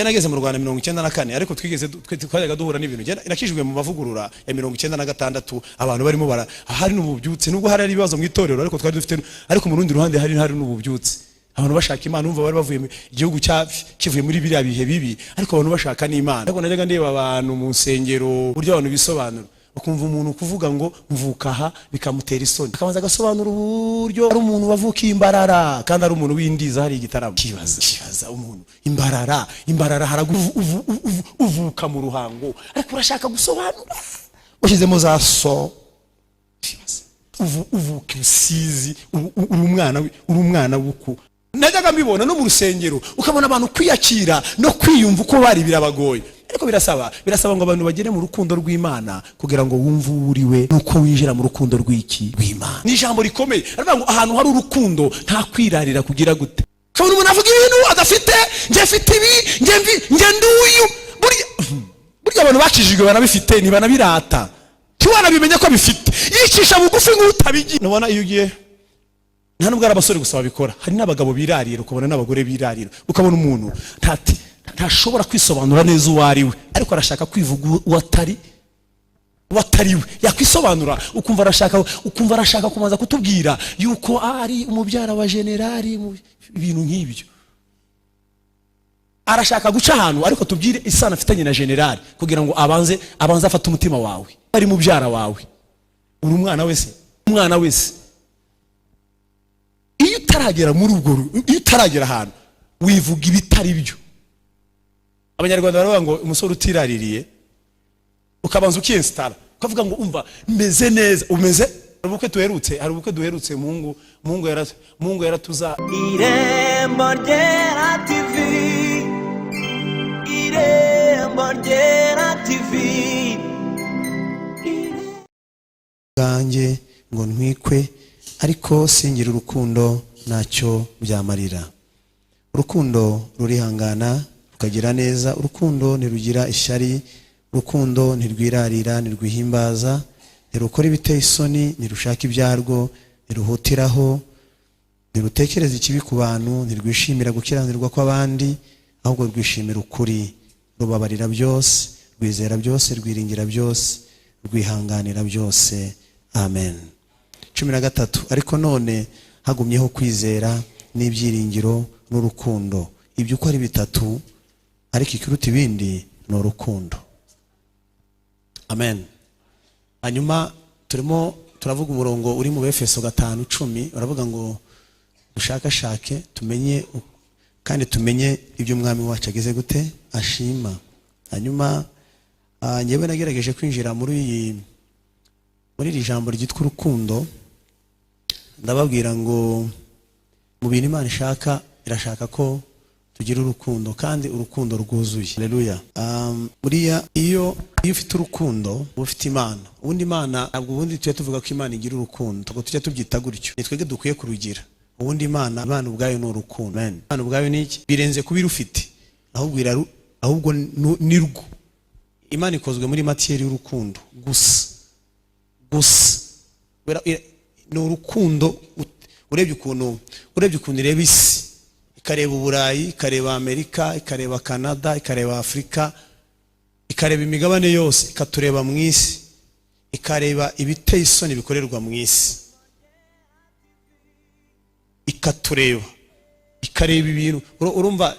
Nageze mu Rwanda 94, ariko twigeze twajyaga duhura n'ibintu. Njye nakijijwe mu mavugurura ya 96. Abantu barimo bara hari n'ububyutse, nubwo hari ibibazo mu itorero, ariko twari dufite, ariko mu rundi ruhande hari n'ububyutse, abantu bashaka Imana. Umva, bari bavuye mu igihugu cya kivuye muri biriya bihe bibi, ariko abantu bashaka n'Imana. Ariko najyaga ndeba abantu mu nsengero, uburyo abantu bisobanura, ukumva umuntu kuvuga ngo mvuka aha bikamutera isoni, akabanza agasobanura uburyo ari umuntu wavukiye Imbarara kandi ari umuntu w'Indiza hari igitaramo. Kibaza umuntu Imbarara, Imbarara haragu uvuka mu Ruhango, ariko urashaka gusobanura ushyizemo za so. Kibaza uvuka Rusizi, uri umwana w'uku. Najyaga mbibona no mu rusengero, ukabona abantu kwiyakira no kwiyumva uko bari birabagoye. Ariko birasaba ngo abantu bagere mu rukundo rw'Imana kugira ngo wumve uwo uri we, nuko winjira mu rukundo rw'iki? Rw'Imana. Ni ijambo rikomeye. Aravuga ngo ahantu hari urukundo nta kwirarira kugira gute. Ukabona umuntu avuga ibintu adafite: njye mfite ibi, njye mvi, njye nduyu. Burya abantu bakijijwe barabifite, ntibanabirata, ntiwanabimenya ko abifite, yicisha bugufi nk'utabigira. Nubona iyo ugiye, nta nubwo ari abasore gusa babikora, hari n'abagabo birarira, ukabona n'abagore birarira, ukabona umuntu ntashobora kwisobanura neza uwo ari we, ariko arashaka kwivuga uwo atari we. Yakwisobanura ukumva arashaka kubanza kutubwira yuko ari umubyara wa generali, ibintu nk'ibyo. Arashaka guca ahantu, ariko tubwire isano afitanye na generali kugira ngo abanze afate umutima wawe. Ari mubyara wawe, uri umwana wese, umwana wese. Iyo utaragera muri ubwo iyo utaragera ahantu wivuga ibitari byo. Abanyarwanda baravuga ngo umusore utiraririye, ukabanza ukiyensitara, ukavuga ngo umva meze neza, umeze. Hari ubukwe duherutse, umuhungu yaratuza. Irembo Ryera TV, Irembo Ryera TV. Bwanjye ngo ntwikwe, ariko singira urukundo, ntacyo byamarira. Urukundo rurihangana, rukagira neza. Urukundo ntirugira ishyari. Urukundo ntirwirarira, ntirwihimbaza, ntirukora ibiteye isoni, ntirushaka ibyarwo, ntiruhutiraho, ntirutekereza ikibi ku bantu, ntirwishimira gukiranirwa kw'abandi, ahubwo rwishimira ukuri. Rubabarira byose, rwizera byose, rwiringira byose, rwihanganira byose. Amen. 13: ariko none hagumyeho kwizera n'ibyiringiro n'urukundo, ibyo uko ari bitatu, ariko ikiruta ibindi ni urukundo. Amen. Hanyuma turimo turavuga umurongo uri mu Befeso 5:10, uravuga ngo dushakashake tumenye kandi tumenye ibyo Umwami wacu ageze gute ashima. Hanyuma njyewe nagerageje kwinjira muri iri jambo ryitwa urukundo. Ndababwira ngo mu bintu Imana ishaka, irashaka ko tugira urukundo, kandi urukundo rwuzuye. Haleluya. Buriya iyo ufite urukundo uba ufite Imana. Ubundi Imana, ntabwo ubundi tujya tuvuga ko Imana igira urukundo, ntabwo tujya tubyita gutyo, ni twebwe dukwiye kurugira. Ubundi Imana ubwayo ni urukundo. Amen. Imana ubwayo ni iki? Birenze kuba irufite, ahubwo ni rwo. Imana ikozwe muri matière y'urukundo gusa gusa. Ni urukundo. Urebye ukuntu ireba isi, ikareba Uburayi, ikareba Amerika, ikareba Canada, ikareba Afurika, ikareba imigabane yose, ikatureba mu isi, ikareba ibiteye isoni bikorerwa mu isi, ikatureba, ikareba ibintu. Urumva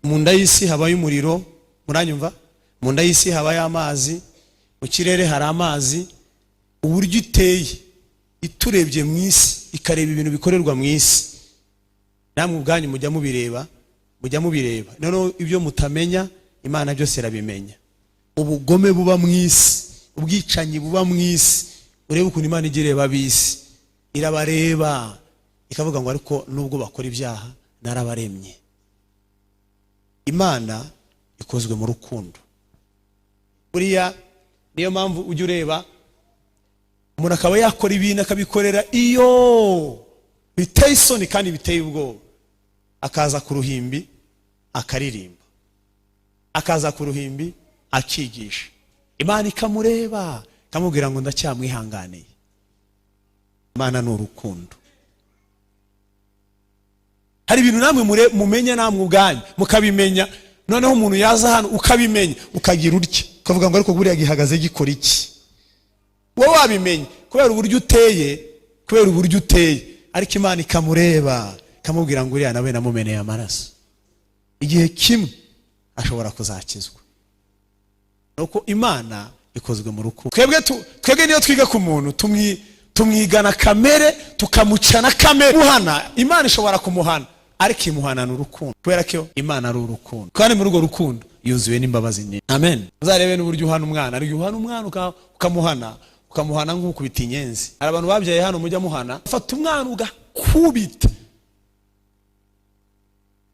mu nda y'isi habayo umuriro, muranyumva? Mu nda y'isi habayo amazi, mu kirere hari amazi. Uburyo iteye, iturebye mu isi, ikareba ibintu bikorerwa mu isi, namwe ubwanyu mujya mubireba, mujya mubireba. Noneho ibyo mutamenya, Imana byose irabimenya. Ubugome buba mu isi, ubwicanyi buba mu isi, urebe ukuntu Imana ijya ireba ab'isi, irabareba ikavuga ngo ariko nubwo bakora ibyaha narabaremye. Imana ikozwe mu rukundo. Buriya niyo mpamvu ujya ureba umuntu akaba yakora ibintu, akabikorera iyo biteye isoni kandi biteye ubwoba, akaza ku ruhimbi akaririmba, akaza ku ruhimbi akigisha, Imana ikamureba ikamubwira ngo ndacyamwihanganiye. Imana ni urukundo. Hari ibintu namwe mumenya namwe ubwanyu mukabimenya. Noneho umuntu yaza hano ukabimenya, ukagira utya, ukavuga ngo: "Ariko buriya gihagaze gikora iki?" Wowe wabimenye kubera uburyo uteye, kubera uburyo uteye, ariko Imana ikamureba, ikamubwira ngo: "Uriya nawe namumeneye amaraso, igihe kimwe ashobora kuzakizwa." Nuko Imana ikozwe mu rukundo. Twebwe niyo twiga ku muntu, tumwigana kamere, tukamucana kamere. Muhana, Imana ishobora kumuhana, ariko imuhanana urukundo, kubera ko Imana ari urukundo, kandi muri urwo rukundo yuzuye n'imbabazi nyinshi. Amen. Uzarebe n'uburyo uhana umwana. Ariko uhana umwana, ukamuhana nk'ukubita inyenzi. Hari abantu babyaye hano mujya muhana, fata umwana ugakubita,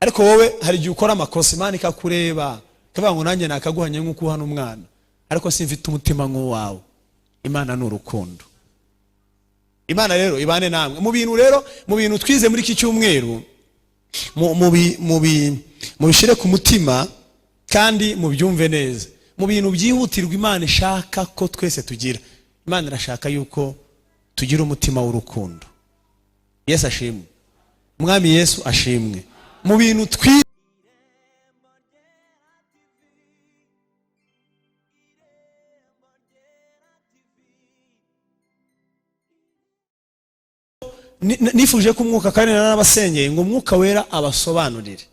ariko wowe hari igihe ukora amakosa, Imana ikakureba, ikavuga ngo: "Nanjye nakaguhanye nk'uko uhana umwana, ariko simfite umutima nk'uwawe." Imana ni urukundo. Imana rero ibane namwe. Mu bintu rero, mu bintu twize muri iki cyumweru, mubishyire ku mutima kandi mubyumve neza. Mu bintu byihutirwa Imana ishaka ko twese tugira, Imana irashaka yuko tugira umutima w'urukundo. Yesu ashimwe. Umwami Yesu ashimwe. Mu bintu twi Nifuje ko Umwuka, kandi narabasengeye ngo Umwuka Wera abasobanurire.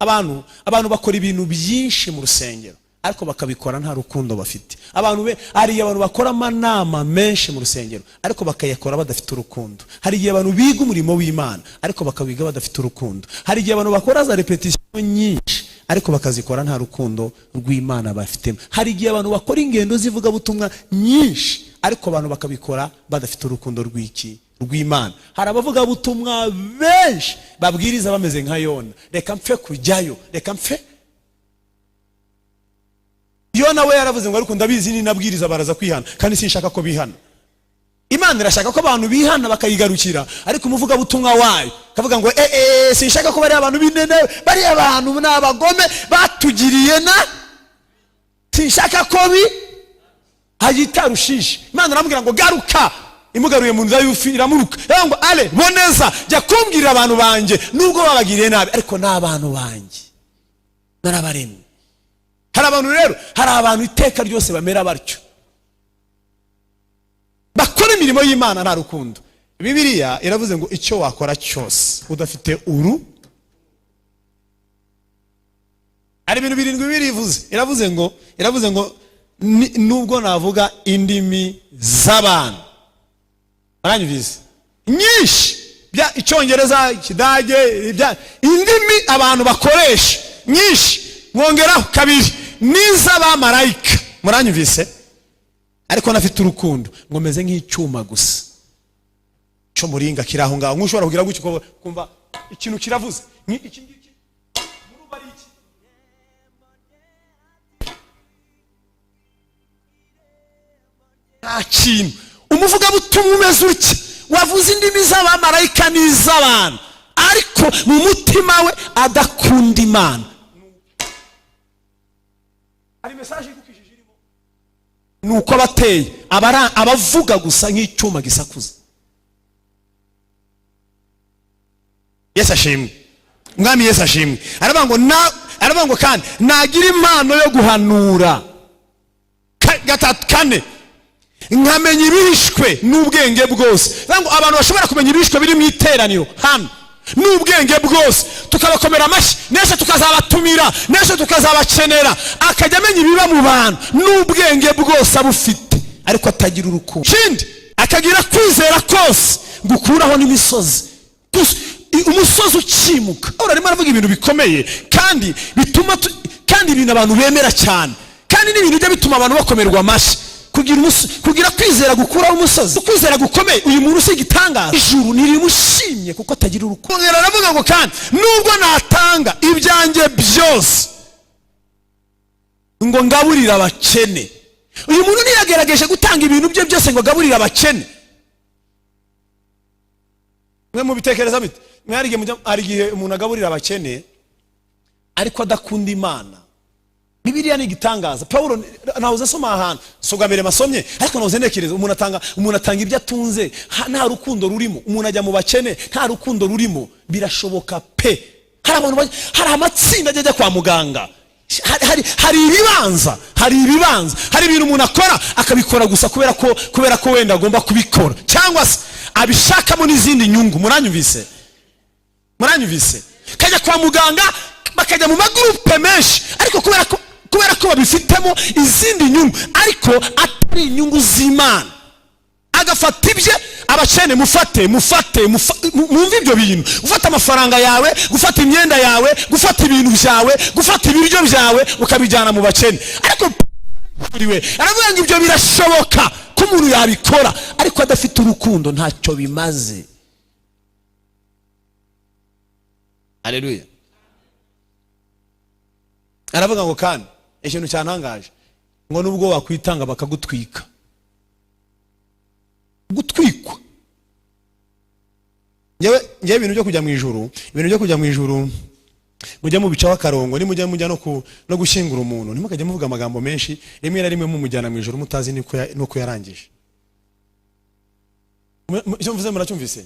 Abantu bakora ibintu byinshi mu rusengero, ariko bakabikora nta rukundo bafite. Abantu be, hari igihe abantu bakora amanama menshi mu rusengero, ariko bakayakora badafite urukundo. Hari igihe abantu biga umurimo w'Imana, ariko bakawiga badafite urukundo. Hari igihe abantu bakora za répétition nyinshi, ariko bakazikora nta rukundo rw'Imana bafitemo. Hari igihe abantu bakora ingendo z'ivugabutumwa nyinshi, ariko abantu bakabikora badafite urukundo rw'iki? Rw'Imana. Hari abavugabutumwa benshi babwiriza bameze nka Yona: "Reka mpfe kujyayo, reka mpfe." Yona we yaravuze ngo: "Ariko ndabizi, ninabwiriza baraza kwihana, kandi sinshaka ko bihana." Imana irashaka ko abantu bihana bakayigarukira, ariko umuvugabutumwa wayo kavuga ngo: "Eh eh, sinshaka ko bariya abantu b'inene, bariya abantu ni abagome, batugiriye na sinshaka ko bi hayita Rushishi." Imana iramubwira ngo: "Garuka." Imugaruye mu nzu y'ufi, iramuruka, iravuga ngo: "Ale boneza, jya kumbwirira abantu banjye, nubwo babagiriye nabi, ariko ni abantu banjye, narabaremye." Hari abantu rero, hari abantu iteka ryose bamera batyo, bakora imirimo y'Imana nta rukundo. Bibiliya iravuze ngo icyo wakora cyose udafite uru, hari ibintu birindwi birivuze. Iravuze ngo nubwo navuga indimi z'abantu, baranyumvise, nyinshi, bya Icyongereza, Ikidage, indimi abantu bakoresha nyinshi, mwongeraho kabiri n'iz'abamarayika, muranyumvise, ariko nafite urukundo, ngo meze nk'icyuma gusa cyo muringa kiri aho ngaho, nk'ushobora kugira gutyo ukumva ikintu kiravuze. Iki ngiki murumva ari iki? Nta kintu. Umuvugabutumwa umeze utya, wavuze indimi z'abamarayika n'iz'abantu, ariko mu mutima we adakunda Imana, hari message igukijije irimo, ni uko abateye abavuga gusa nk'icyuma gisakuza. Yesu ashimwe. Umwami Yesu ashimwe. Aravuga ngo na, aravuga ngo kandi nagira impano yo guhanura, gatatu, kane, nkamenya ibihishwe n'ubwenge bwose. Bivuga ngo abantu bashobora kumenya ibihishwe biri mu iteraniro hano n'ubwenge bwose, tukabakomera amashyi, n'ejo tukazabatumira, n'ejo tukazabakenera, akajya amenya ibiba mu bantu n'ubwenge bwose abufite, ariko atagira urukundo. Ikindi, akagira kwizera kose gukuraho n'imisozi, umusozi ukimuka. Pawulo arimo aravuga ibintu bikomeye kandi bituma kandi ibintu abantu bemera cyane, kandi n'ibintu bijya bituma abantu bakomerwa amashyi. Kugira kwizera gukuraho umusozi, kwizera gukomeye. Uyu muntu si igitangaza, ijuru ntirimushimye kuko atagira urukundo. Aravuga ngo kandi nubwo natanga ibyanjye byose ngo ngaburire abakene. Uyu muntu ntiyagerageje gutanga ibintu bye byose ngo agaburire abakene. Mwe mubitekereza bite? Mwe hari igihe hari igihe umuntu agaburira abakene ariko adakunda Imana. Bibiliya. Bibiliya ni igitangaza. Pawulo nahoze asoma ahantu, si ubwa mbere masomye, ariko nahoze ntekereza, umuntu atanga ibyo atunze, nta rukundo rurimo. Umuntu ajya mu bakene, nta rukundo rurimo. Birashoboka pe. Hari abantu hari amatsinda ajya kwa muganga, hari ibibanza, hari ibintu umuntu akora, akabikora gusa kubera ko wenda agomba kubikora, cyangwa se abishakamo n'izindi nyungu. Muranyumvise? Muranyumvise? Kajya kwa muganga, bakajya mu magurupe menshi, ariko kubera ko babifitemo izindi nyungu, ariko atari inyungu z'Imana. Agafata ibye, abakene, mufate, mufate, mwumve ibyo bintu: gufata amafaranga yawe, gufata imyenda yawe, gufata ibintu byawe, gufata ibiryo byawe, ukabijyana mu bakene. Ariko we aravuga ngo ibyo birashoboka ko umuntu yabikora, ariko adafite urukundo ntacyo bimaze. Haleluya! Aravuga ngo kandi ikintu cyantangaje, ngo nubwo wakwitanga bakagutwika, gutwikwa. Ngewe ibintu byo kujya mu ijuru, ibintu byo kujya mu ijuru, mujya mubicaho akarongo. Nimujya mujya no gushyingura umuntu, ntimukajya muvuga amagambo menshi. Rimwe na rimwe mumujyana mu ijuru mutazi nuko yarangije. Icyo mvuze muracyumvise?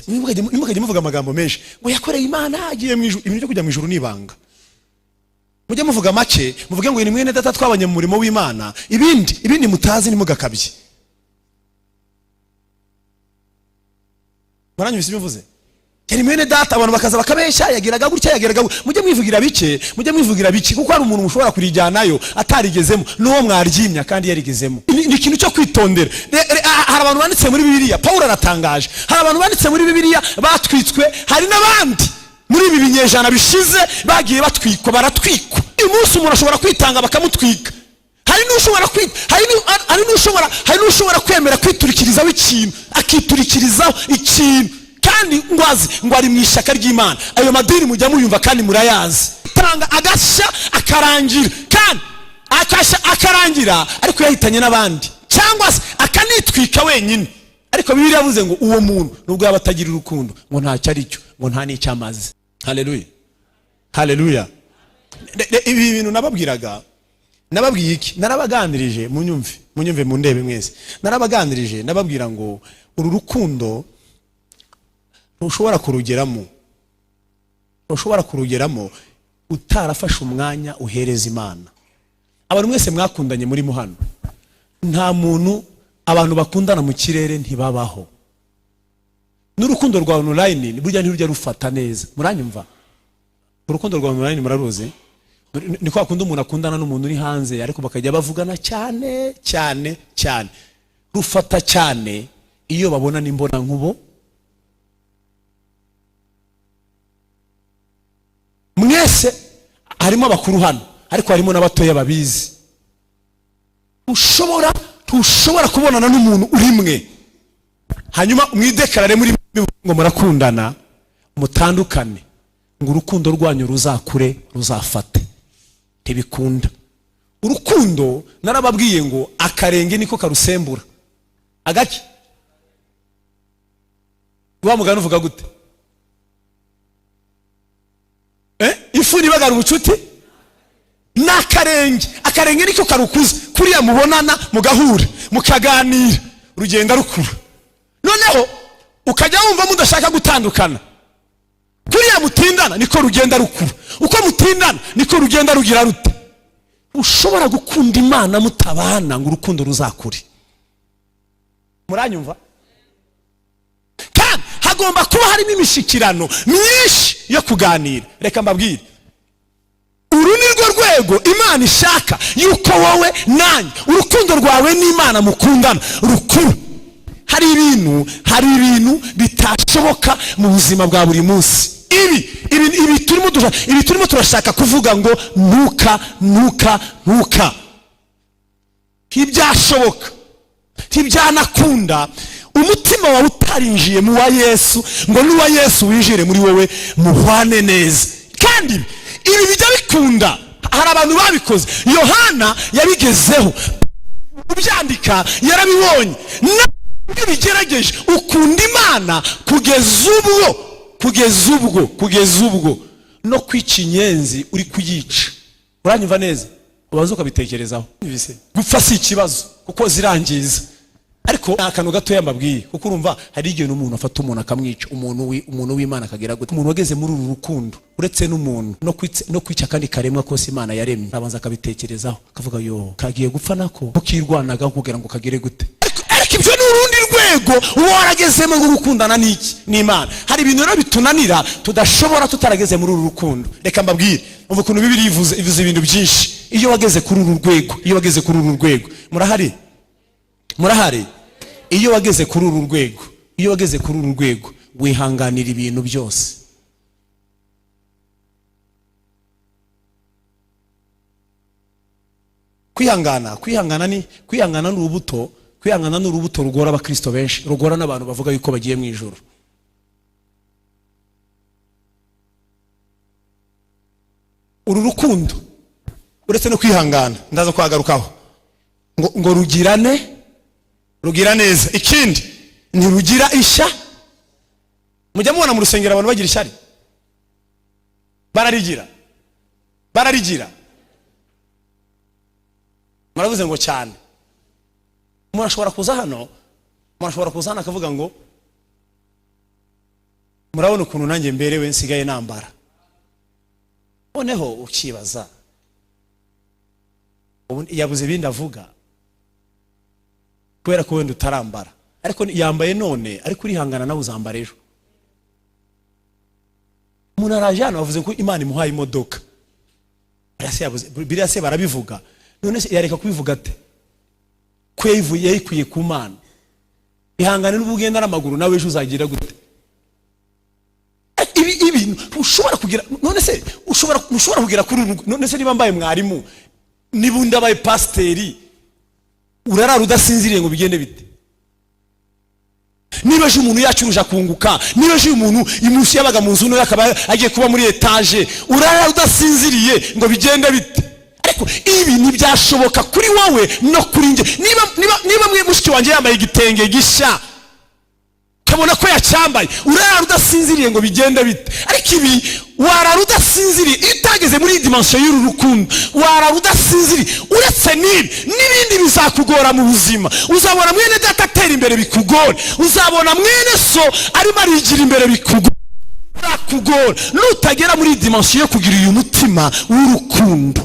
Ntimukajye muvuga amagambo menshi ngo yakoreye Imana, agiye mu ijuru. Ibintu byo kujya mu ijuru ni ibanga. Mujye muvuga make, muvuge ngo ni mwene data twabanye mu murimo w'Imana. Ibindi mutazi ntimugakabye. Muranyumvise ibyo mvuze? Yari mwene data, abantu bakaza bakabeshya, yageraga gutya, yageraga gutya. Mujye mwivugira bike, mujye mwivugira bike, kuko hari umuntu mushobora kurijyanayo atarigezemo, n'uwo mwaryimya kandi yarigezemo. Ni ikintu cyo kwitondera. Hari abantu banditse muri Bibiliya, Pawulo aratangaje, hari abantu banditse muri Bibiliya batwitswe, hari n'abandi muri ibi binyejana bishize bagiye batwikwa, baratwikwa. Uyu munsi umuntu ashobora kwitanga bakamutwika. Hari n'ushobora kwita, hari n'ushobora kwemera kwiturikirizaho ikintu, akiturikirizaho ikintu, kandi ngo azi ngo ari mu ishyaka ry'Imana. Ayo madini mujya muyumva kandi murayazi. Tanga agashya akarangira, kandi akashya akarangira ariko yahitanye n'abandi, cyangwa se akanitwika wenyine. Ariko Bibiliya yavuze ngo uwo muntu nubwo yaba atagira urukundo, ngo ntacyo ari cyo, ngo nta n'icyo amaze. Haleluya, haleluya! Ibi bintu nababwiraga, nababwiye iki? Narabaganirije, munyumve, munyumve, mundebe mwese. Narabaganirije, nababwira ngo uru rukundo ntushobora kurugeramo, ntushobora kurugeramo utarafashe umwanya uhereza Imana. Abantu mwese mwakundanye muri hano, nta muntu, abantu bakundana mu kirere ntibabaho. N'urukundo rwa online burya ntirujya rufata neza. Muranyumva? Urukundo rwa online muraruzi? Ni kwa kundi umuntu akundana n'umuntu uri hanze, ariko bakajya bavugana cyane cyane cyane. Rufata cyane iyo babona n'imbona nkubo. Mwese harimo abakuru hano, ariko harimo n'abatoya babizi. Ntushobora kubonana n'umuntu uri mwe, hanyuma mwidekarare muri ngo murakundana, mutandukane, ngo urukundo rwanyu ruzakure, ruzafate. Ntibikunda. Urukundo narababwiye ngo akarenge niko karusembura. Agaki? Wa mugani uvuga gute? Ifu ibagara ubucuti n'akarenge. Akarenge niko karukuza. Kuriya mubonana, mugahura, mukaganira, rugenda rukura, noneho ukajya wumva mudashaka gutandukana. Kuriya mutindana niko rugenda rukura, uko mutindana niko rugenda rugira rute. Ushobora gukunda Imana mutabana ngo urukundo ruzakure. Muranyumva? Kandi hagomba kuba harimo imishyikirano myinshi yo kuganira. Reka mbabwire, uru ni rwo rwego Imana ishaka yuko wowe nanjye urukundo rwawe n'Imana mukundana rukuru. Hari ibintu bitashoboka mu buzima bwa buri munsi. Ibi turimo turashaka kuvuga ngo ntuka, ntuka, ntuka, ntibyashoboka, ntibyanakunda umutima wawe utarinjiye mu wa Yesu, ngo n'uwa Yesu winjire muri wowe, muhwane neza. Kandi ibi bijya bikunda, hari abantu babikoze. Yohana yabigezeho, ubyandika yarabibonye. Nabyo bigerageje, ukunda Imana kugeza ubwo, kugeza ubwo, kugeza ubwo no kwica inyenzi uri kuyica. Uranyumva neza? Ubanza ukabitekerezaho. Gupfa si ikibazo kuko zirangiza, ariko ni akantu gatoya mbabwiye, kuko urumva hari igihe n'umuntu afata umuntu akamwica, umuntu w'Imana akagira gute. Umuntu wageze muri uru rukundo, uretse n'umuntu no kwica akandi karemwa kose Imana yaremye, arabanza akabitekerezaho, akavuga: "Yo, kagiye gupfa nako kukirwanagaho kugira ngo kagere gute." Ariko ibyo ni urundi rwego uba waragezemo rwo gukundana n'iki? N'Imana. Hari ibintu rero bitunanira, tudashobora tutarageze muri uru rukundo. Reka mbabwire, umva ukuntu Bibiliya ivuze ibintu byinshi. Iyo wageze kuri uru rwego, iyo wageze kuri uru rwego, murahari? Murahari? Iyo wageze kuri uru rwego, iyo wageze kuri uru rwego, wihanganira ibintu byose. Kwihangana ni urubuto. Kwihangana ni urubuto rugora abakristo benshi, rugora n'abantu bavuga yuko bagiye mu ijuru. Uru rukundo, uretse no kwihangana, ndaza kwagarukaho, ngo rugirane, rugira neza. Ikindi, ntirugira ishya. Mujya mubona mu rusengero abantu bagira ishyari? Bararigira, bararigira. Muravuze ngo cyane. Umuntu ashobora kuza hano, umuntu ashobora kuza hano akavuga ngo: "Murabona ukuntu nanjye mberewe, nsigaye nambara." Noneho ukibaza, ubu yabuze ibindi avuga kubera ko wenda utarambara, ariko yambaye none, ariko urihangana nawe uzambara ejo. Umuntu araje hano bavuze ko Imana imuhaye imodoka. Biriya se biriya se barabivuga? None se yareka kubivuga ate ko yayikuye ku Mana? Ihangane n'ubu ugenda n'amaguru, nawe ejo uzagira gute? Ibi ibintu ushobora kugira, none se ushobora kugera kuri uru? None se niba mbaye mwarimu, niba undi abaye pasiteri, urarara udasinziriye ngo bigende bite? Niba ejo umuntu yacuruje akunguka, niba ejo uyu muntu imunsi yabaga mu nzu ntoya akaba agiye kuba muri etaje, urarara udasinziriye ngo bigende bite? Ariko ibi ntibyashoboka kuri wowe no kuri njye. Niba mwe mushiki wanjye yambaye igitenge gishya, ukabona ko yacyambaye, urarara udasinziriye ngo bigende bite? Ariko ibi warara udasinziriye iyo utageze muri iyi dimension y'uru rukundo, warara udasinziriye. Uretse n'ibi, n'ibindi bizakugora mu buzima. Uzabona mwene data atera imbere bikugore, uzabona mwene so arimo arigira imbere bikugore. Bizakugora nutagera muri iyi dimension yo kugira uyu mutima w'urukundo,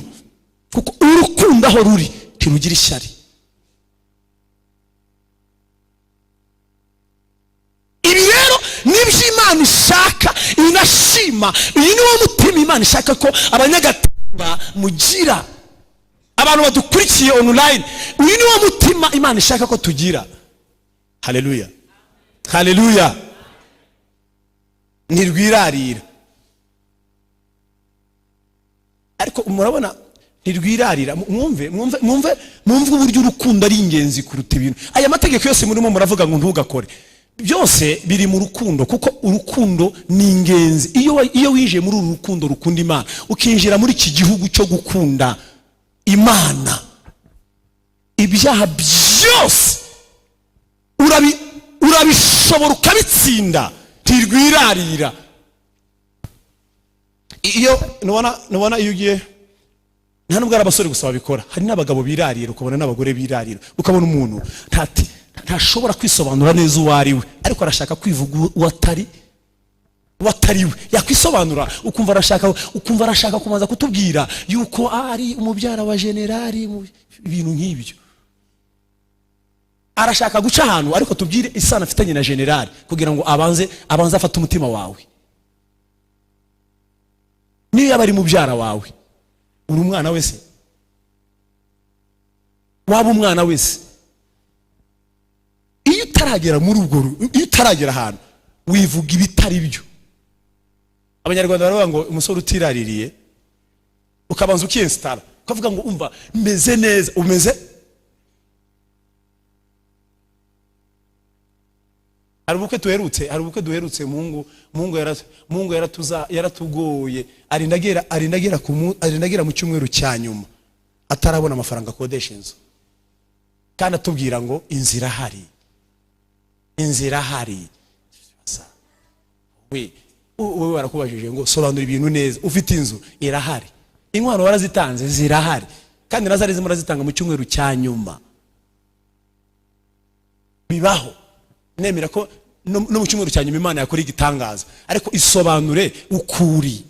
kuko urukundo aho ruri ntirugira ishyari. Ibi rero nibyo Imana ishaka, inashima. Iyi ni wo mutima Imana ishaka ko Abanyagatumba mugira, abantu badukurikiye online. Uyu ni wo mutima Imana ishaka ko tugira. Haleluya, haleluya! Ntirwirarira. Ariko murabona, ntirwirarira. Mwumve, mwumve, mwumve, mwumve uburyo urukundo ari ingenzi kuruta ibintu. Aya mategeko yose murimo muravuga ngo ntugakore, byose biri mu rukundo, kuko urukundo ni ingenzi. Iyo winjiye muri uru rukundo rukunda Imana, ukinjira muri iki gihugu cyo gukunda Imana, ibyaha byose urabishobora ukabitsinda. Ntirwirarira. Iyo nubona iyo ugiye, nta nubwo ari abasore gusa babikora, hari n'abagabo birarira, ukabona n'abagore birarira, ukabona umuntu ntashobora kwisobanura neza uwo ari we, ariko arashaka kwivuga uwo atari we. Yakwisobanura ukumva arashaka kubanza kutubwira yuko ari umubyara wa generali, ibintu nk'ibyo. Arashaka guca ahantu, ariko tubwire isano afitanye na generali, kugira ngo abanze afate umutima wawe. Niyo yaba ari mubyara wawe, uri umwana wese, waba umwana wese. Iyo utaragera muri ubwo iyo utaragera ahantu, wivuga ibitari byo. Abanyarwanda baravuga ngo umusore utiraririye, ukabanza ukiyensitara, ukavuga ngo: "Umva, meze neza." Umeze? Hari ubukwe duherutse, umuhungu yaratugoye, arinda agera mu cyumweru cya nyuma atarabona amafaranga akodesha inzu, kandi atubwira ngo inzu irahari, inzu irahari. We, wowe barakubajije ngo sobanura ibintu neza, ufite inzu irahari. Inkwano warazitanze, zirahari, kandi nazo ari murazitanga mu cyumweru cya nyuma. Bibaho, nemera ko no mu cyumweru cya nyuma Imana yakora igitangaza, ariko isobanure ukuri.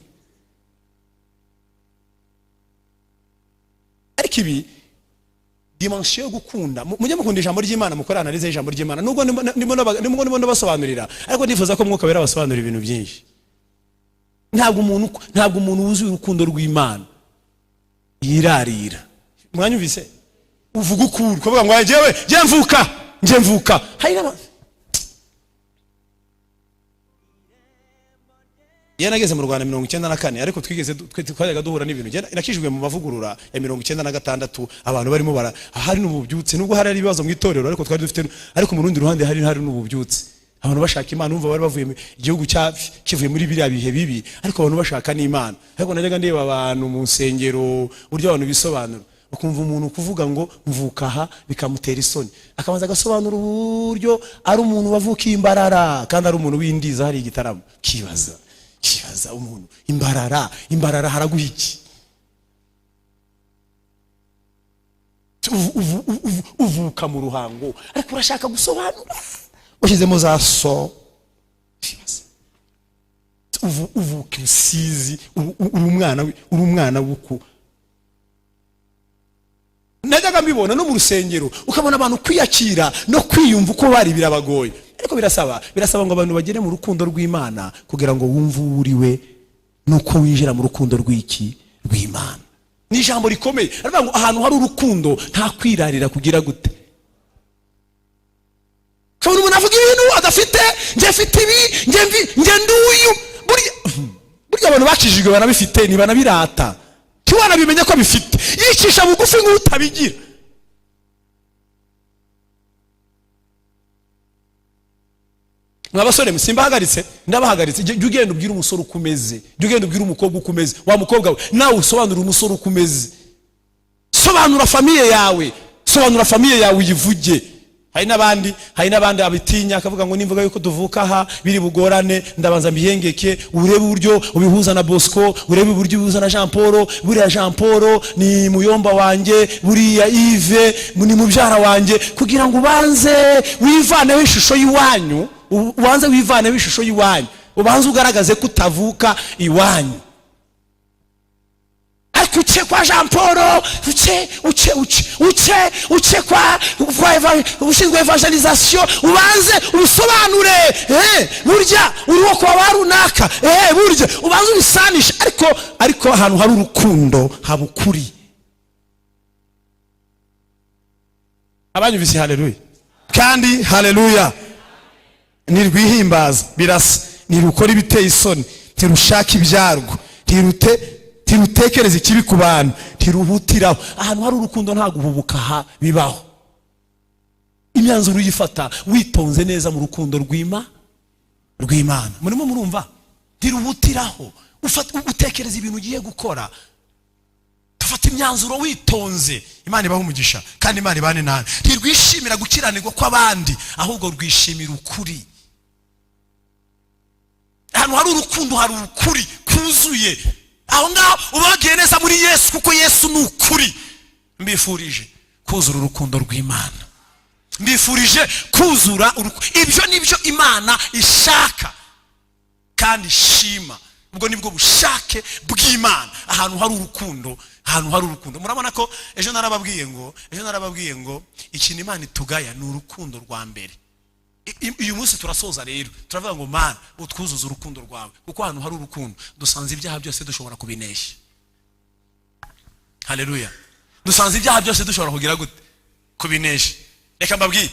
Ariko ibi dimension yo gukunda, mujye mukunda ijambo ry'Imana, mukore analyse y'ijambo ry'Imana. Nubwo ndimo ndabasobanurira, ariko nifuza ko Mwuka Wera abasobanurira ibintu byinshi. Ntabwo umuntu wuzuye urukundo rw'Imana yirarira. Mwanyumvise? Uvuga ukuri, ukavuga ngo njyewe njye mvuka hari n'aba. Iyo nageze mu Rwanda 94, ariko twigeze twajyaga duhura n'ibintu. Njye nakijijwe mu mavugurura ya 96, abantu barimo bara hari n'ububyutse, nubwo hari ibibazo mu itorero, ariko twari dufite, ariko mu rundi ruhande hari n'ububyutse, abantu bashaka Imana. Umva, bari bavuye mu igihugu cya kivuye muri biriya bihe bibi, ariko abantu bashaka n'Imana. Ariko najyaga ndeba abantu mu nsengero, uburyo abantu bisobanura, ukumva umuntu kuvuga ngo mvuka aha bikamutera isoni, akabanza agasobanura uburyo ari umuntu wavukiye Imbarara kandi ari umuntu w'Indiza, hari igitaramo. Kibaza umuntu Imbarara, Imbarara haraguha iki? Uvuka mu Ruhango, ariko urashaka gusobanura ushyizemo za so. Kibaza uvuka Rusizi, uri umwana w'uku. Najyaga mbibona no mu rusengero, ukabona abantu kwiyakira no kwiyumva uko bari birabagoye. Ariko birasaba ngo abantu bagere mu rukundo rw'Imana kugira ngo wumve uwo uri we, nuko winjira mu rukundo rw'iki? Rw'Imana. Ni ijambo rikomeye. Aravuga ngo ahantu hari urukundo nta kwirarira kugira gute. Ukabona umuntu avuga ibintu adafite: njye mfite ibi, njye mvi, njye nduyu. Burya abantu bakijijwe barabifite, ntibanabirata, ntiwanabimenya ko abifite, yicisha bugufi nk'utabigira. Mwa basore, simbahagaritse, ndabahagaritse. Jya ugenda ubwire umusore uko umeze, jya ugenda ubwire umukobwa uko umeze. Wa mukobwa we, nawe usobanurire umusore uko umeze. Sobanura famille yawe, sobanura famille yawe, uyivuge. Hari n'abandi abitinya, akavuga ngo nimvuga yuko tuvuka aha biri bugorane, ndabanza mbihengeke. Urebe uburyo ubihuza na Bosco, urebe uburyo ubihuza na Jean Paul. Buriya Jean Paul ni muyomba wanjye, buriya Yves ni mubyara wanjye, kugira ngo ubanze wivaneho ishusho y'iwanyu, ubanze wivaneho ishusho y'iwanyu, ubanze ugaragaze ko utavuka iwanyu. Ariko uce kwa Jean Paul, uce uce uce uce uce kwa ushinzwe evangelisation, ubanze ubisobanure, burya uri uwo kwa ba runaka, burya ubanze ubisanishe. Ariko ahantu hari urukundo haba ukuri. Abanyumvise haleluya, kandi haleluya. Ntirwihimbaza, birasa, ntirukora ibiteye isoni, ntirushaka ibyarwo, ntirutekereza ikibi ku bantu, ntiruhutiraho. Ahantu hari urukundo nta guhubuka bibaho. Imyanzuro uyifata witonze neza mu rukundo rw'Imana. Murimo murumva? Ntiruhutiraho, utekereza ibintu ugiye gukora, tufata imyanzuro witonze. Imana ibahe umugisha kandi Imana ibane nawe. Ntirwishimira gukiranirwa kw'abandi, ahubwo rwishimira ukuri. Ahantu hari urukundo hari ukuri kuzuye. Aho ngaho uba wagiye neza muri Yesu, kuko Yesu ni ukuri. Mbifurije kuzura urukundo rw'Imana, mbifurije kuzura ibyo nibyo Imana ishaka kandi ishima. Ubwo nibwo bushake bw'Imana. Ahantu hari urukundo, ahantu hari urukundo. Murabona ko ejo narababwiye ngo ikintu Imana itugaya ni urukundo rwa mbere. Uyu munsi turasoza rero, turavuga ngo Mana utwuzuze urukundo rwawe, kuko ahantu hari urukundo dusanze ibyaha byose dushobora kubinesha. Haleluya. Dusanze ibyaha byose dushobora kugira gute? Kubinesha. Reka mbabwire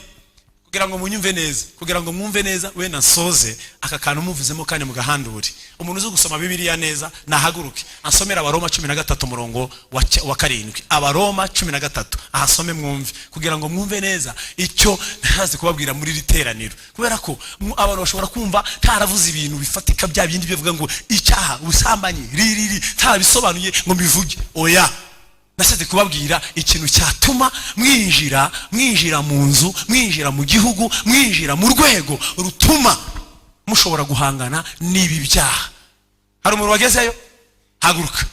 kugira ngo munyumve neza, kugira ngo mwumve neza, wenda nsoze aka kantu muvuzemo kandi mugahandure. Umuntu uzi gusoma Bibiliya neza nahaguruke ansomera Abaroma 13 umurongo wa 7. Abaroma 13, ahasome mwumve, kugira ngo mwumve neza icyo ntazi kubabwira muri iri teraniro, kubera ko abantu bashobora kumva ntaravuze ibintu bifatika, bya bindi bivuga ngo icyaha, ubusambanyi, ririri, ntabisobanuye ngo mbivuge. Oya, nashatse kubabwira ikintu cyatuma mwinjira mu nzu, mwinjira mu gihugu, mwinjira mu rwego rutuma mushobora guhangana n'ibi byaha. Hari umuntu wagezeyo? Haguruka.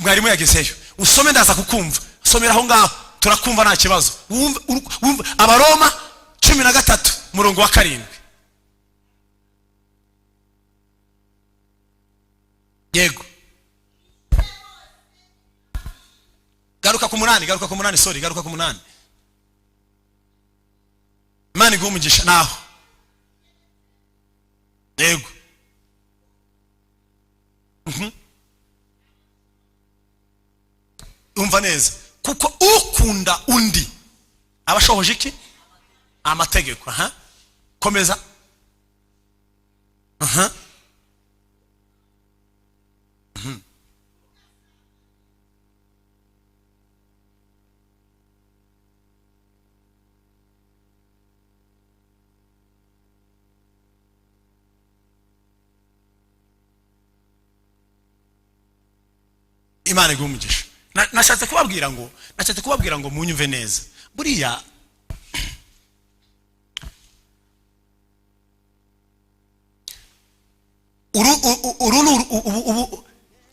Mwarimu yagezeyo. Usome, ndaza kukumva. Somera aho ngaho, turakumva, nta kibazo. Wumve Abaroma 13 murongo wa 7. Yego, garuka ku 8, garuka ku 8, sorry, garuka ku 8. Imana iguhe umugisha. Naho, yego. Umva neza, kuko ukunda undi aba ashohoje iki? Amategeko. Aha, komeza. Aha. Imana iguhe umugisha. Nashatse kubabwira ngo munyumve neza. Buriya uru ni ubu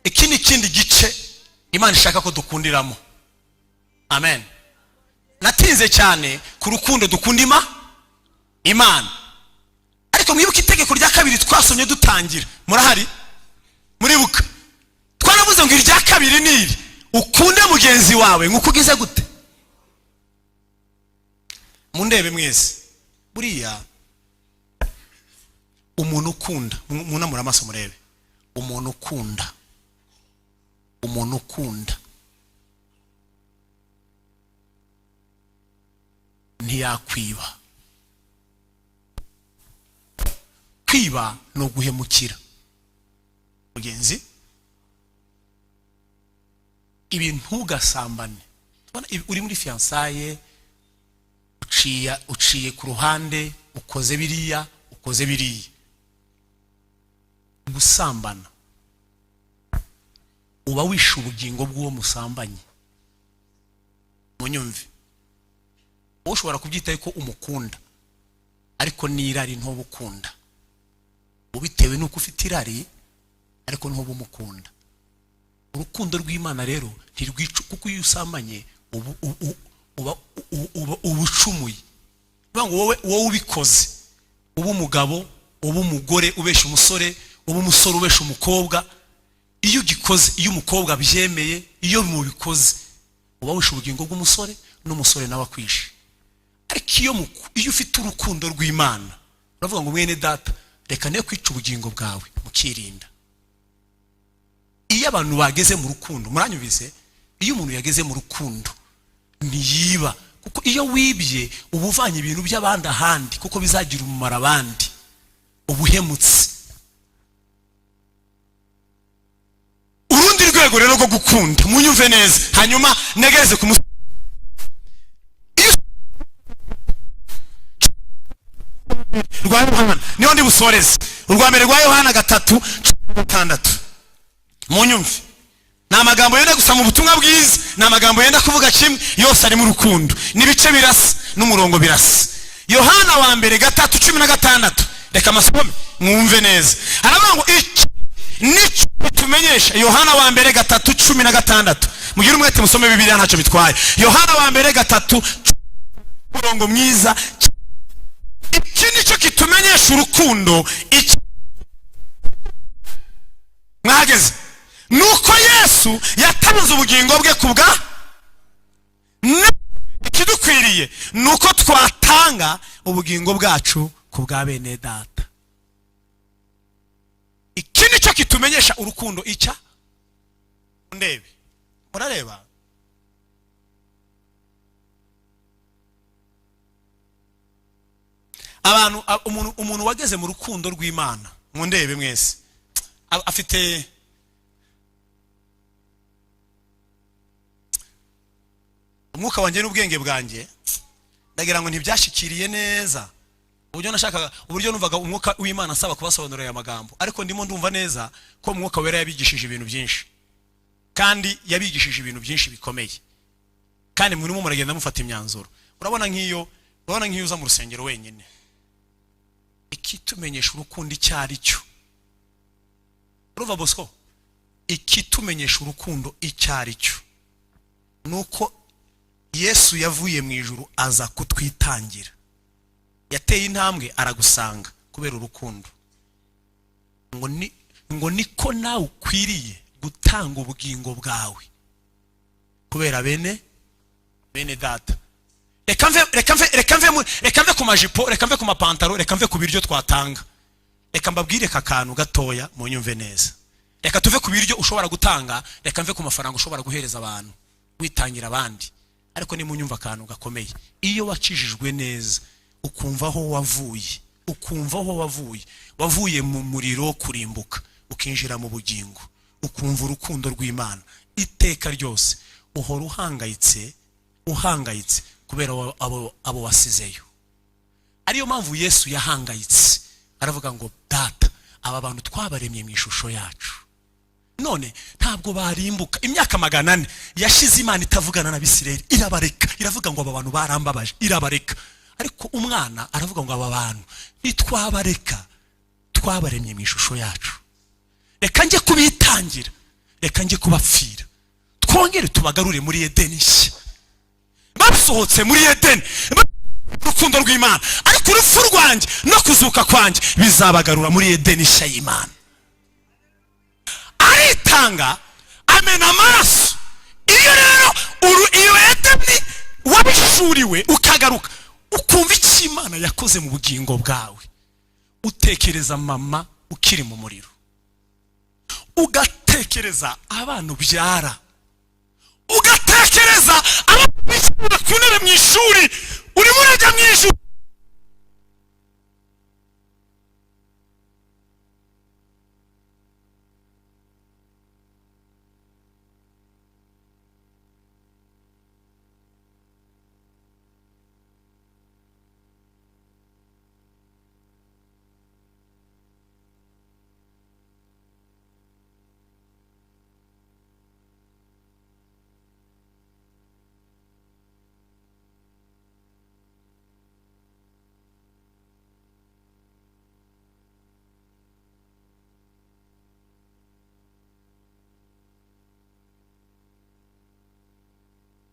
iki ni ikindi gice Imana ishaka ko dukundiramo. Amen. Natinze cyane ku rukundo dukunda Imana, ariko mwibuke itegeko rya kabiri twasomye dutangira. Murahari? Muribuka twaravuze ngo irya kabiri ni iri: ukunde mugenzi wawe nk'uko ugize gute? Mundebe mwese. Buriya umuntu ukunda, munamure amaso murebe, umuntu ukunda ntiyakwiba. Kwiba ni uguhemukira mugenzi. Ibi ntugasambane. Tubona uri muri fiançailles, uciye ku ruhande, ukoze biriya, ukoze biriya. Gusambana uba wishe ubugingo bw'uwo musambanye. Munyumve, wowe ushobora kubyita yuko umukunda, ariko n'irari ntuba ukunda. Ubitewe n'uko ufite irari, ariko ntuba umukunda. Urukundo rw'Imana rero ntirwica, kuko iyo usambanye uba ucumuye. Bivuga ngo wowe ubikoze, uba umugabo, uba umugore ubesha umusore, uba umusore ubesha umukobwa, iyo ugikoze, iyo umukobwa abyemeye, iyo mubikoze, uba wishe ubugingo bw'umusore, n'umusore nawe akwishe. Ariko iyo ufite urukundo rw'Imana, uravuga ngo: "Mwene data, reka ne kwica ubugingo bwawe," mukirinda. Iyo abantu bageze mu rukundo, muranyumvise, iyo umuntu yageze mu rukundo ntiyiba, kuko iyo wibye uba uvanye ibintu by'abandi ahandi, kuko bizagira umumaro abandi, uba uhemutse. Urundi rwego rero rwo gukunda, munyumve neza, hanyuma negereze ku rwa Yohana, niho ndi busoreze. Urwa mbere rwa Yohana 3:16. Munyumve, ni amagambo yenda gusa mu butumwa bwiza, ni amagambo yenda kuvuga kimwe, yose arimo urukundo, n'ibice birasa, n'umurongo birasa. Yohana wa mbere 3:16. Reka amasome mwumve neza. Haravuga ngo: "Iki nicyo tumenyesha." Yohana wa mbere 3:16. Mugire umwete musome Bibiliya, ntacyo bitwaye. Yohana wa mbere 3, umurongo mwiza. Iki nicyo kitumenyesha urukundo, iki mwahageze, nuko Yesu yatanze ubugingo bwe ku bwa ikidukwiriye nuko twatanga ubugingo bwacu ku bwa bene data. Iki nicyo kitumenyesha urukundo. Icya ndebe, murareba, abantu, umuntu wageze mu rukundo rw'Imana, mundebe mwese, afite umwuka wanjye n'ubwenge bwanjye, ndagira ngo ntibyashikiriye neza uburyo nashakaga, uburyo numvaga umwuka w'Imana asaba kubasobanurira aya magambo. Ariko ndimo ndumva neza ko Umwuka Wera yabigishije ibintu byinshi, kandi yabigishije ibintu byinshi bikomeye, kandi murimo muragenda mufata imyanzuro. Urabona nk'iyo uza mu rusengero wenyine, ikitumenyesha urukundo icyo ari cyo, urumva Bosco? Ikitumenyesha urukundo icyo ari cyo ni uko Yesu yavuye mu ijuru aza kutwitangira. Yateye intambwe aragusanga kubera urukundo. Ngo niko nawe ukwiriye gutanga ubugingo bwawe kubera bene data. Reka mve ku majipo, reka mve ku mapantaro, reka mve ku biryo twatanga. Reka mbabwire aka kantu gatoya, munyumve neza. Reka tuve ku biryo ushobora gutanga, reka mve ku mafaranga ushobora guhereza abantu witangira abandi. Ariko nimunyumva akantu gakomeye, iyo wakijijwe neza ukumva aho wavuye, ukumva aho wavuye, wavuye mu muriro wo kurimbuka ukinjira mu bugingo, ukumva urukundo rw'Imana iteka ryose, uhora uhangayitse, uhangayitse kubera abo wasizeyo. Ariyo mpamvu Yesu yahangayitse, aravuga ngo Data, aba bantu twabaremye mu ishusho yacu, none ntabwo barimbuka. Imyaka 400 yashize Imana itavugana n'Abisirayeli, irabareka, iravuga ngo aba bantu barambabaje, irabareka. Ariko umwana aravuga ngo aba bantu nitwabareka, twabaremye mu ishusho yacu, reka njye kubitangira, reka njye kubapfira, twongere tubagarure muri Edeni nshya. Basohotse muri Edeni urukundo rw'Imana, ariko urupfu rwanjye no kuzuka kwanjye bizabagarura muri Edeni nshya y'Imana. Aritanga, amena amaraso. Iyo rero iyo Edeni wabishuriwe ukagaruka ukumva icyo Imana yakoze mu bugingo bwawe, utekereza mama ukiri mu muriro, ugatekereza abana ubyara, ugatekereza abana ku ntebe mu ishuri, urimo urajya mu ijuru.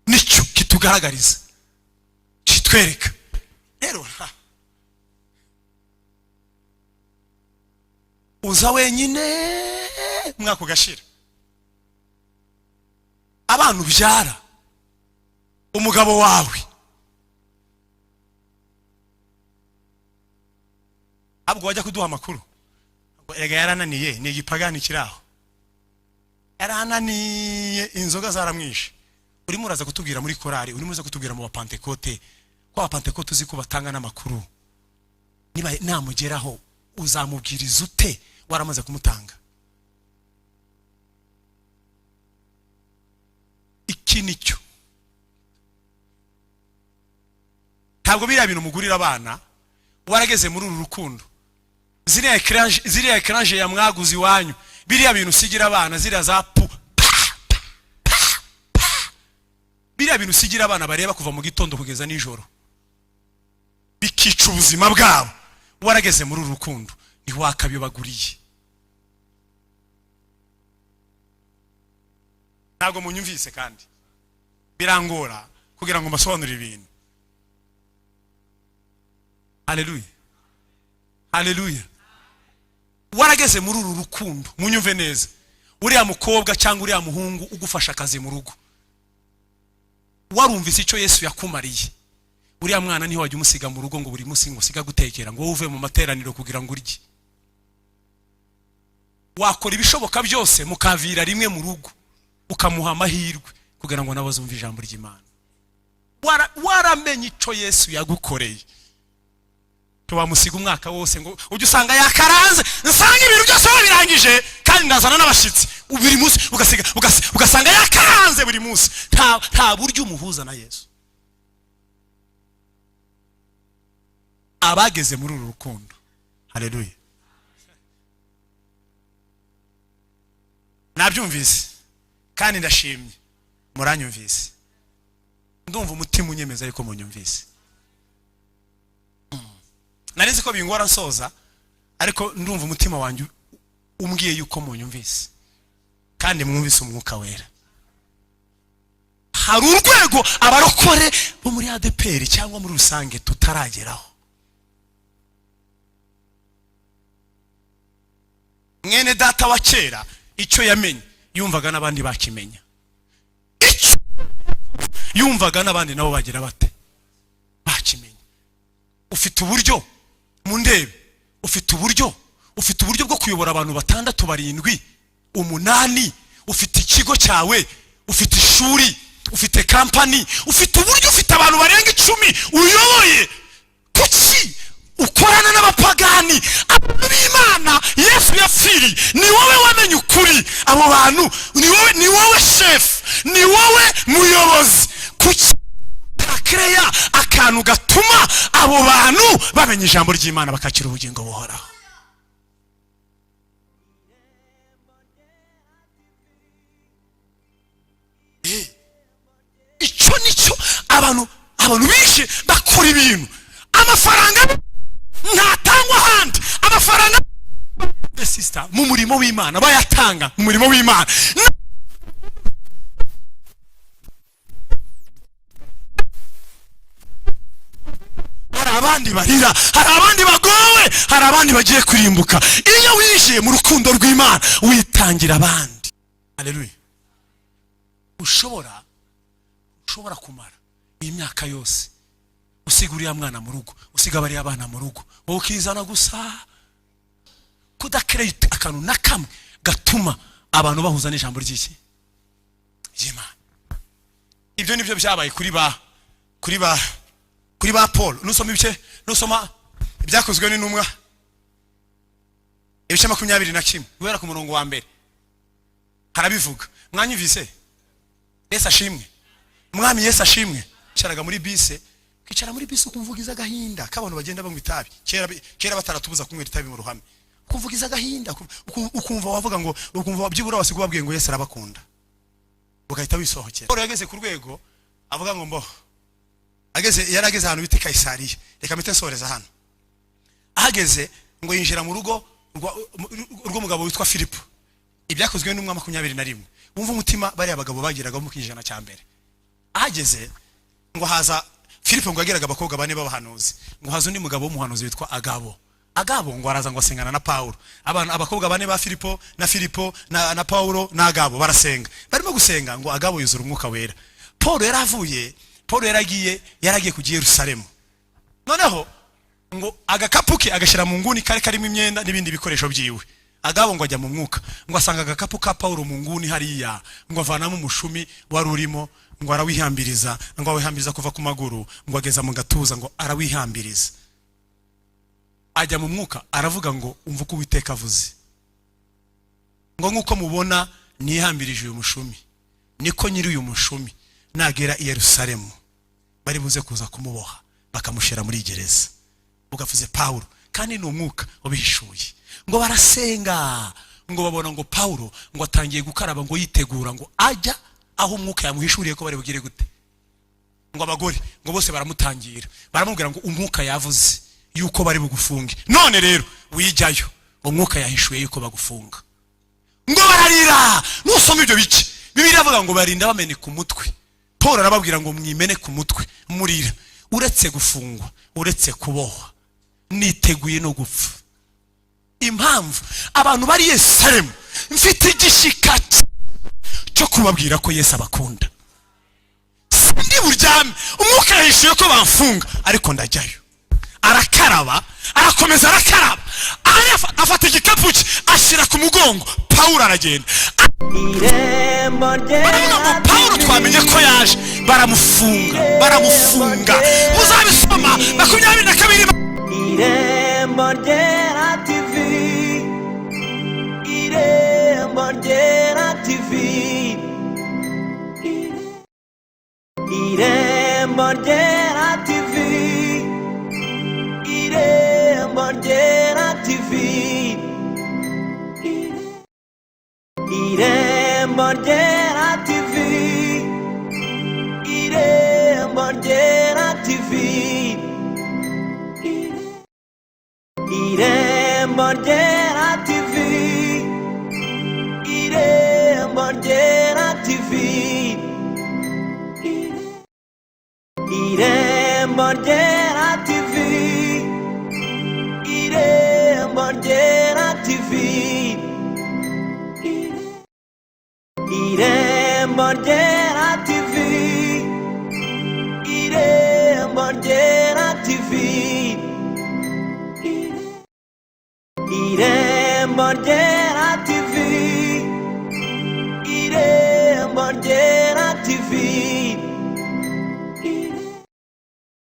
Nicyo kitugaragariza, kitwereka. Rero uza wenyine umwaka ugashira, abana ubyara, umugabo wawe, ahubwo wajya kuduha amakuru erega yarananiye, ni igipagani kiraho, yarananiye, inzoga zaramwishe. Urimo uraza kutubwira muri korari, urimo uraza kutubwira mu bapantekote, ko abapantekote uzi ko batanga n'amakuru, niba namugeraho uzamubwiriza ute waramaze kumutanga? Iki nicyo ntabwo biriya bintu mugurira abana warageze muri uru rukundo. Ziriya ekranje ya mwaguzi wanyu, biriya bintu usigira abana, ziriya za pu pa pa pa, biriya bintu usigira abana bareba kuva mu gitondo kugeza nijoro, bikica ubuzima bwabo. Warageze muri uru rukundo ntiwakabibaguriye. Ntabwo munyumvise, kandi birangora kugira ngo mbasobanurire ibintu. Haleluya, haleluya. Warageze muri uru rukundo, munyumve neza, uriya mukobwa cyangwa uriya muhungu ugufasha akazi mu rugo, warumvise icyo Yesu yakumariye, uriya mwana niho wajya umusiga mu rugo ngo buri munsi ngo usiga gutekera, ngo uve mu materaniro kugira ngo urye. Wakora ibishoboka byose mukavira rimwe mu rugo, ukamuha amahirwe kugira ngo nawe azumve ijambo ry'Imana. Waramenye icyo Yesu yagukoreye, ntiwamusiga umwaka wose ngo ujye usanga yakaranze, nsanga ibintu byose wabirangije kandi ndazana n'abashyitsi buri munsi, ugasanga yakaranze buri munsi. Nta buryo umuhuza na Yesu. Abageze muri uru rukundo, haleluya, nabyumvise kandi ndashimye, muranyumvise, ndumva umutima unyemeza ariko munyumvise. Nari nzi ko bingora nsoza, ariko ndumva umutima wanjye umbwiye yuko munyumvise. Kandi mwumvise Umwuka Wera. Hari urwego abarokore bo muri ADEPR cyangwa muri rusange tutarageraho. Mwene data wa kera icyo yamenye yumvaga n'abandi bakimenya, icyo yumvaga n'abandi nabo bagira bate bakimenya. Ufite uburyo mu ndebe, ufite uburyo bwo kuyobora abantu 6, 7, 8. Ufite ikigo cyawe, ufite ishuri, ufite kampani, ufite uburyo, ufite abantu barenga 10 uyoboye. Kuki ukorana n'abapagani? Abantu b'Imana Yesu yapfiriye, ni wowe wamenye ukuri. Abo bantu ni wowe shefu, ni wowe muyobozi. Kuki utakereya akantu gatuma abo bantu bamenya ijambo ry'Imana bakakira ubugingo buhoraho? Icyo nicyo abantu bishe, bakora ibintu. Amafaranga ntatangwa ahandi, amafaranga sister mu murimo w'Imana bayatanga mu murimo w'Imana. Hari abandi barira, hari abandi bagowe, hari abandi bagiye kurimbuka. Iyo winjiye mu rukundo rw'Imana witangira abandi. Haleluya. Ushobora kumara iyi myaka yose usiga uriya mwana mu rugo, usiga bariya bana mu rugo, wowe ukizana gusa, kudakereyite akantu na kamwe gatuma abantu bahuza n'ijambo ry'iki ry'Imana. Ibyo nibyo byabaye kuri ba Paul. Nusoma ibice, nusoma ibyakozwe n'intumwa ibice 21 guhera ku murongo wa 1 harabivuga. Mwanyumvise? Yesu ashimwe. Mwami Yesu ashimwe. Kicaraga muri bise, kicara muri bise ukumvugiza agahinda k'abantu bagenda banywa itabi. Kera bataratubuza kunywera itabi mu ruhame, ukumvugiza agahinda, ukumva wavuga ngo, ukumva byibura wasiga ubabwiye ngo Yesu arabakunda, ugahita wisohokera. Paul yageze ku rwego avuga ngo mbo ageze, yarageze ahantu bita Kayisariya. Reka mpite nsoreza hano. Ahageze ngo yinjira mu rugo rw'umugabo witwa Filipo. Ibyakozwe n'umwa 21. Wumva umutima bariya bagabo bagiraga mu kinyejana cya mbere. Ahageze ngo haza Filipo, ngo yageraga abakobwa 4 b'abahanuzi, ngo haza undi mugabo w'umuhanuzi witwa Agabo. Agabo ngo araza ngo asengana na Paulo. Abantu abakobwa 4 ba Filipo na Filipo na Paulo na Agabo barasenga. Barimo gusenga ngo Agabo yuzura Umwuka Wera. Paul yaravuye, Paul yaragiye ku Yerusalemu. Noneho ngo agakapu ke agashyira mu nguni kari karimo imyenda n'ibindi bikoresho byiwe. Agabo ngo ajya mu mwuka, ngo asanga agakapu ka Paulo mu nguni hariya, ngo avanamo umushumi wari urimo, ngo arawihambiriza, ngo awihambiriza kuva ku maguru ngo ageza mu gatuza, ngo arawihambiriza. Ajya mu mwuka aravuga ngo umva uko Uwiteka avuze, ngo nk'uko mubona nihambirije uyu mushumi, niko nyiri uyu mushumi nagera i Yerusalemu bari buze kuza kumuboha bakamushyira muri gereza. Ugavuze Paulo, kandi ni umwuka wabihishuye. Ngo barasenga, ngo babona ngo Paulo ngo atangiye gukaraba, ngo yitegura ngo ajya aho umwuka yamuhishuriye ko bari bugire gute. Ngo abagore ngo bose baramutangira, baramubwira ngo umwuka yavuze yuko bari bugufunge, none rero wijyayo, umwuka yahishuye yuko bagufunga. Ngo bararira. Nusoma ibyo bice, Bibiliya iravuga ngo barinda bameneka umutwe. Paul arababwira ngo mwimene ku mutwe murira, uretse gufungwa, uretse kubohwa, niteguye no gupfa. Impamvu abantu bari Yerusalemu mfite igishika cyo kubabwira ko Yesu abakunda, sindi buryame, umwuka yahishuye ko bamfunga, ariko ndajyayo. Arakaraba, arakomeza arakaraba, afata igikapu cye ashyira ku mugongo. Paulo aragenda. Baravuga ngo Paulo twamenye ko yaje, baramufunga, baramufunga. Muzabisoma 22. Irembo Ryera TV, Irembo Ryera TV, Irembo Ryera TV, Irembo Ryera TV, Irembo Ryera TV, Irembo Ryera TV, Irembo Ryera TV, Irembo Irembo Ryera TV, Irembo Ryera TV, Irembo Ryera TV, Irembo Ryera TV, Irembo Ryera TV, Irembo Ryera.